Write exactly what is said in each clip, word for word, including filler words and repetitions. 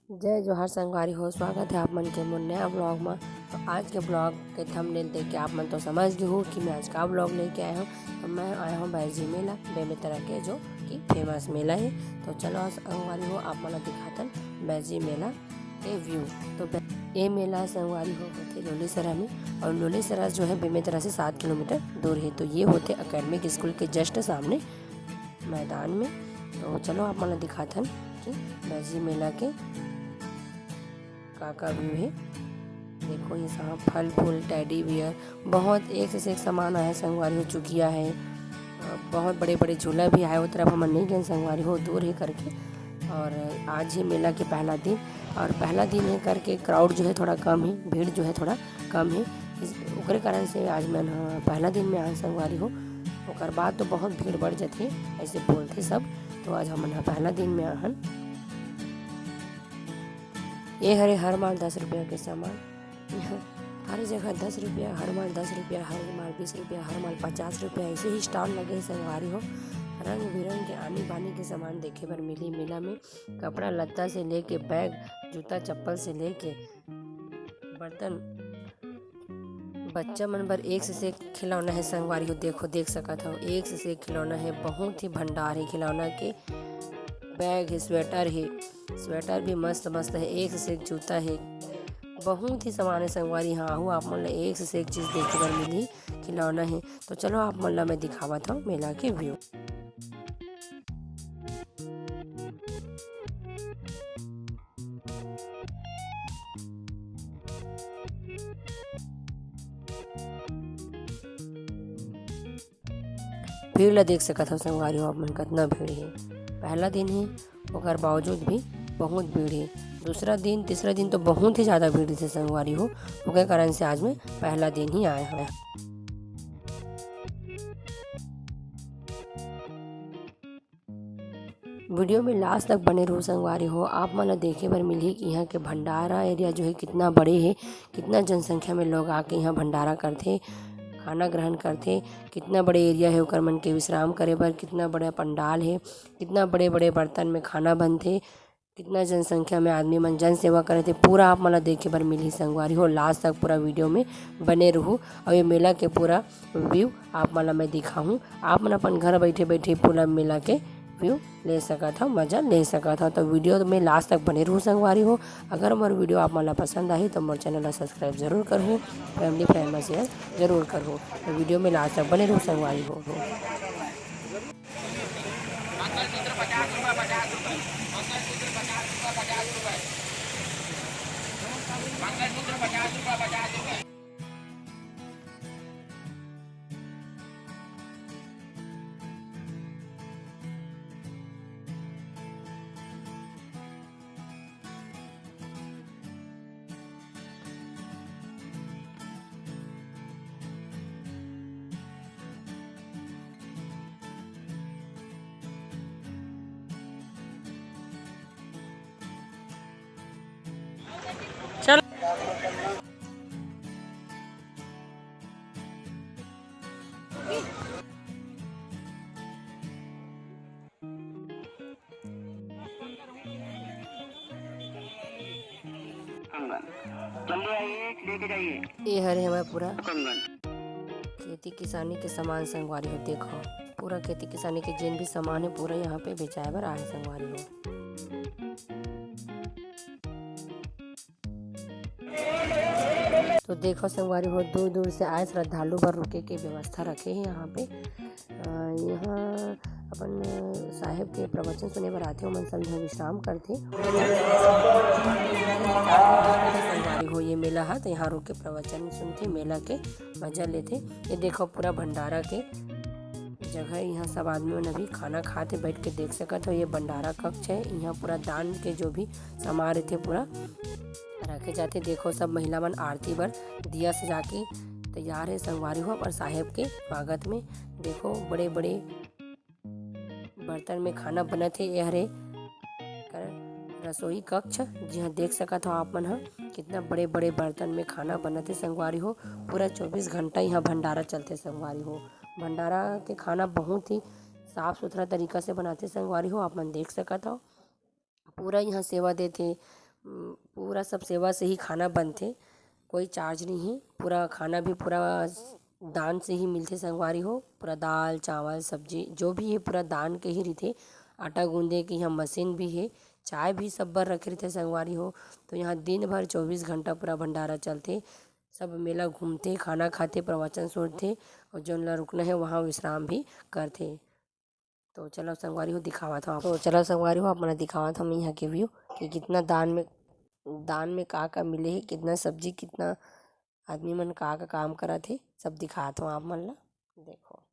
जय जोहार संगवारी हो, स्वागत है आप मन के मोर नया ब्लॉग में। तो आज के ब्लॉग के थंबनेल देख के आप मन तो समझ गए हो कि मैं आज का ब्लॉग लेके आया हूँ। तो मैं आया हूँ बैजी मेला बेमेतरा के, जो कि फेमस मेला है। तो चलो संगवारी हो, आप मन ला दिखाथन बैजी मेला के व्यू। तो बै-, ये मेला संगवारी हो होथे लोलीसरा में, और लोलीसरा जो है बेमेतरा से सात किलोमीटर दूर है। तो ये होथे एकेडमिक स्कूल के जस्ट सामने मैदान में। तो चलो आप मन ला दिखाथन कि बैजी मेला के का का व्यू है। देखो ये साहब, फल फूल, टेडी बियर, बहुत एक से एक सामान आहे संगवारी हो। चुकिया है, अ, बहुत बड़े बड़े झूला भी आहे। वो तरफ हमन नहीं गए संगवारी हो, दूर है करके। और आज ही मेला के पहला दिन, और पहला दिन है करके क्राउड जो है थोड़ा कम है, भीड़ जो है थोड़ा कम है। इस ओकरे कारण से आज मैं ह पहला दिन में आए संगवारी हो, ओकर बाद तो बहुत भीड़ बढ़ जाथे, ऐसे बोलथे सब। तो आज हमन ह पहला दिन में आहन। ये हरे हर माल दस रुपया के सामान, हर जगह दस रुपया, हर माल दस रुपया, हर माल बीस रुपया, हर माल पचास रुपया, ऐसे ही स्टॉल लगे हे संगवारी हो। रंग बिरंग के आनी बानी के सामान देखे बर मिली मेला में। कपड़ा लत्ता से लेके बैग, जूता चप्पल से लेके बर्तन, बच्चा मन बर एक से एक खिलौना है संगवारी हो। देखो, देख सकत हो, एक से एक खिलौना है, बहुत ही भंडार है खिलौना के। बैग है, स्वेटर है, स्वेटर भी मस्त मस्त है, एक से एक जूता है, बहुत ही सामान है संगवारी। हाँ हो, आप मन ला एक से एक चीज देखे बर मिली, खिलौना है। तो चलो आप मन ला मैं दिखावत हूँ मेला के व्यू। भीड़ ला देख सकत हव संगवारी हो आप मन, कतना भीड़ हे। पहला दिन हे, ओकर बावजूद भी बहुत भीड़ हे। दूसरा दिन, तीसरा दिन तो बहुत ही ज्यादा भीड़ रहिथे संगवारी हो, ओकर कारण से आज मैं पहला दिन ही आए हवं। वीडियो में लास्ट तक बने रहू संगवारी हो, आप मन ला देखे बर मिलही कि यहाँ के भंडारा एरिया जो है कितना बड़े है, कितना जनसंख्या में लोग आके यहाँ भंडारा करथे, खाना ग्रहण करथे। कितना बड़े एरिया है ओकर मन के विश्राम करे बर, कितना बड़ा पंडाल है, कितना बड़े बड़े बर्तन में खाना बनथे, कितना जनसंख्या में आदमी मन जन सेवा करथे, पूरा आप मन ला देखे बर मिलही संगवारी हो। लास्ट तक पूरा वीडियो में बने रहू और ये मेला के पूरा व्यू आप मन ला मैं दिखाहूँ। आप मन अपन घर बैठे बैठे पूरा मेला के व्यू ले सकत हव, मजा ले सकत हव। तो वीडियो में लास्ट तक बने रहू संगवारी हो। अगर मोर वीडियो आप मन ला पसंद आही तो मोर चैनल ला सब्सक्राइब जरूर करहू, फैमिली फ्रेंड में शेयर जरूर करहू। तो वीडियो में लास्ट तक बने रहू संगवारी हो। चल। कंगन। जल्दी आइए, लेके जाइए। ये हरे हमारे पूरा कंगन। खेती किसानी के सामान संगवारी हो, देखो पूरा खेती किसानी के जेन भी सामान है पूरा यहाँ पे बेचाए बर आए संगवारी हो। तो देखो संगवारी हो, दूर दूर से आए श्रद्धालु बर रुके के व्यवस्था रखे हे यहाँ पे। अ, यहाँ अपन साहेब के प्रवचन सुने बर आथे, ओमन सब यहाँ विश्राम करथे। संगवारी हो, ये मेला ह, तो यहाँ रुक के प्रवचन सुनथे, मेला के मजा लेथे। ये देखो पूरा भंडारा के जगह, यहाँ सब आदमी मन अभी खाना खाथे, बैठ के देख सकत हो। ये भंडारा कक्ष है, यहाँ पूरा दान के जो भी सामान रहिथे पूरा रखे जाथे। देखो सब महिला मन आरती बर दिया सजा के तैयार है संगवारी हो, और साहेब के स्वागत में देखो बड़े बड़े बर्तन में खाना बनत हे। ये हरे कर रसोई कक्ष, जिहाँ देख सकत हो आप मन ह कितना बड़े बड़े बर्तन में खाना बनत हे संगवारी हो। पूरा चौबीस घंटा यहाँ भंडारा चलथे संगवारी हो। भंडारा के खाना बहुत ही साफ सुथरा तरीका से बनाथे संगवारी हो, आप मन देख सकत हो। पूरा यहाँ सेवा देथे, पूरा सब सेवा से ही खाना बनथे, कोई charge नहीं है। पूरा खाना भी पूरा दान से ही मिलथे संगवारी हो। पूरा दाल, चावल, सब्जी जो भी है पूरा दान के ही रहिथे। आटा गूंदे के यहाँ मशीन भी है, चाय भी सब बर रखे रहिथे संगवारी हो। तो यहाँ दिन भर चौबीस घंटा पूरा भंडारा चलथे। सब मेला घूमथे, खाना खाथे, प्रवचन सुनथे और जोन ला रुकना है वहाँ विश्राम भी करथे। तो चलो संगवारी हो दिखावत हूँ आप, तो चलो संगवारी हो आप मन ला दिखावत हूँ मैं यहाँ के view कि कितना दान में, दान में का का मिले है, कितना सब्जी, कितना आदमी मन का का काम करत हे, सब दिखात हूँ आप मन ला। देखो।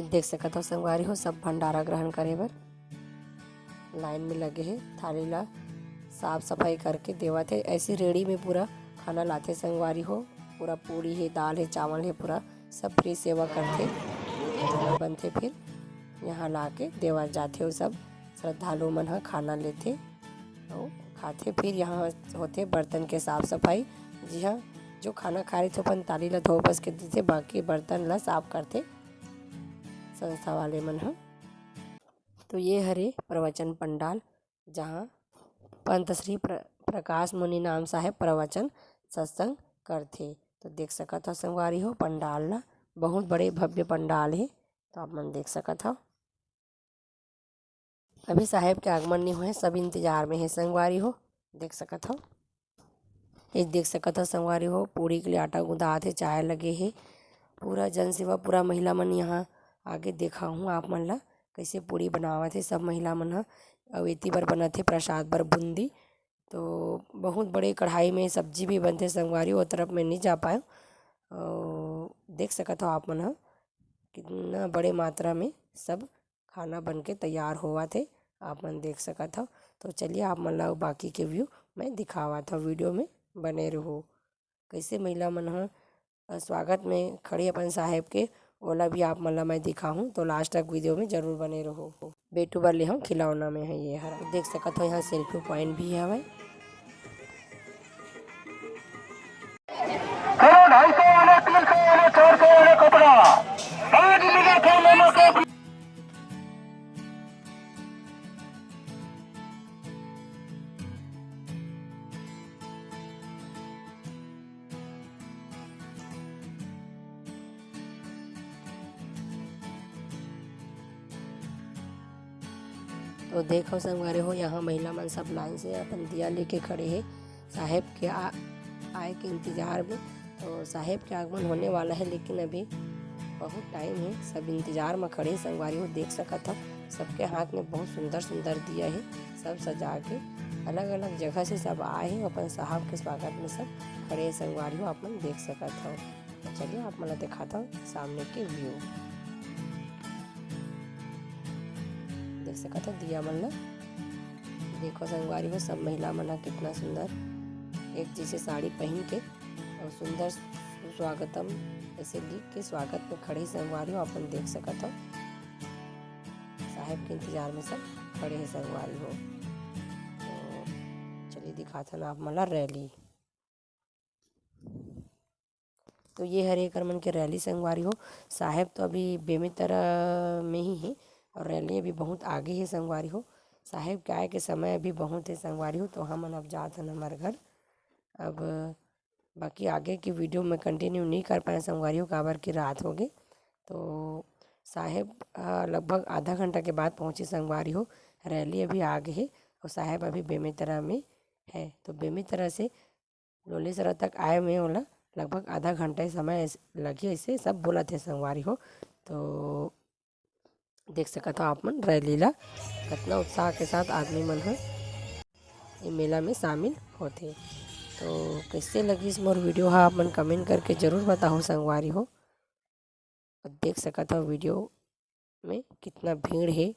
देख सकत हो संगवारी हो, सब भंडारा ग्रहण करे बर लाइन में लगे हे। थाली ला साफ सफाई करके देवत हे। ऐसी रेड़ी में पूरा खाना लाथे संगवारी हो, पूरा पूड़ी हे, दाल हे, चावल हे, पूरा सब free सेवा करथे। बनथे फिर यहाँ ला के देवत जाथे, वो सब श्रद्धालु मन ह खाना लेथे अउ खाथे। फिर यहाँ होथे बर्तन के साफ सफाई। जी हाँ, जो खाना खा रहिथे अपन थाली ला धो बस के देथे, बाकी बर्तन ला साफ करथे संस्था वाले मन ह। तो ये हरे प्रवचन पंडाल, जहाँ पंत श्री प्र-, प्रकाश मुनि नाम साहेब प्रवचन सत्संग करथे। तो देख सकत हो संगवारी हो पंडाल ला, बहुत बड़े भव्य पंडाल हे। तो आप मन देख सकत हो। अभी साहेब के आगमन नहीं होए, सब इंतजार में हे संगवारी हो, देख सकत हो। ये देख सकत हो संगवारी हो, पूड़ी के लिए आटा गुंदात हे, चाय लगे हे, पूरा जनसेवा, पूरा महिला मन यहाँ आगे देखाहूँ आप मन ला, कैसे पूड़ी बनावत हे सब महिला मन ह। अउ एती बर बनत हे प्रसाद बर बूंदी, तो बहुत बड़े कढ़ाई में सब्जी भी बनथे संगवारी, वो तरफ में नहीं जा पाए। अउ देख सकत हो आप मन ह, कितना बड़े मात्रा में सब खाना बन के तैयार होवत हे, आप मन देख सकत हव। तो चलिए, आप मन ला बाकी के view मैं दिखावत हव, video में बने रहू। कैसे महिला मन ह, अ, स्वागत में खड़े अपन साहेब के, ओला भी आप मन ला मैं दिखाहूँ, तो last तक video में जरूर बने रहू। बेटू बर ले हूँ खिलौना में है ये हरा, देख सकत हो यहाँ selfie point भी हवय। करो ढाई सौ वाले, तीन सौ वाले, चार सौ वाले कपड़ा। आज मिले थे मेलों के तो देखो संगवारी हो, यहाँ महिला मन सब लाइन से अपन दिया लेके खड़े हे साहेब के आ, आए के इंतजार में। तो साहेब के आगमन होने वाला है, लेकिन अभी बहुत टाइम है, सब इंतजार में खड़े हे संगवारी हो। देख सकत हो सबके हाथ में बहुत सुंदर सुंदर दिया है, सब सजा के अलग अलग जगह से सब आए हैं अपन साहब के स्वागत में, सब खड़े हे संगवारी हो, आप मन देख सकत हो। तो चलिए आप मन ला दिखाता हूँ सामने के view। देख सकत हो दिया मन ला। देखो संगवारी हो, सब महिला मन ह कितना सुंदर एक जैसे साड़ी पहन के और सुंदर सुस्वागतम ऐसे लिख के स्वागत में खड़े संगवारी हो, अपन देख सकत हो। साहेब के इंतजार में सब खड़े हे संगवारी हो। तो चलिए दिखाथन आप मन ला रैली। तो ये हरे एकर मन के रैली संगवारी हो। साहेब तो अभी बेमेतरा में ही हे और रैली अभी बहुत आगे हे संगवारी हो। साहेब के आए के समय अभी बहुत हे संगवारी हो। तो हमन अब जात हन हमर घर। अब बाकी आगे की video में continue नहीं कर पाए संगवारी हो, काबर कि रात हो गे। तो साहेब, अ, लगभग आधा घंटा के बाद पहुँचे संगवारी हो। रैली अभी आगे हे और साहेब अभी बेमेतरा में है। तो बेमेतरा से लोलेसरा तक आए में ओला लगभग आधा घंटा समय ऐस-, लगही, ऐसे सब बोलत हे संगवारी हो। तो देख सकत हो आप मन रैली ला, कितना उत्साह के साथ आदमी मन ह ये मेला में शामिल होथे। तो कैसे लगिस मोर video ह, आप मन comment करके जरूर बताहू संगवारी हो। और देख सकत हो video में कितना भीड़ हे।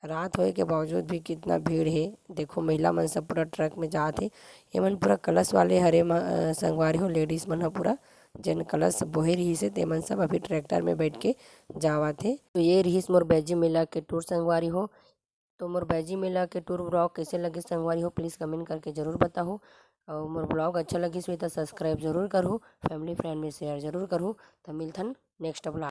रात होए के बावजूद भी कितना भीड़ हे। देखो, महिला मन सब पूरा ट्रक में जात हे। एमन पूरा कलश वाले हरे म-, अ, संगवारी हो, लेडीज मन ह पूरा, जेन कलश बोहे रहिस हे, तेमन सब अभी ट्रैक्टर में बैठ के जावत हे। तो ये रहिस मोर बैजी मेला के टूर संगवारी हो। तो मोर बैजी मेला के टूर व्लॉग कैसे लगे संगवारी हो, प्लीज कमेंट करके जरूर बताहू। और मोर व्लॉग अच्छा लगिस होही त सब्सक्राइब जरूर करहू, फैमिली फ्रेंड में शेयर जरूर करहू। त मिलथन नेक्स्ट व्लॉग।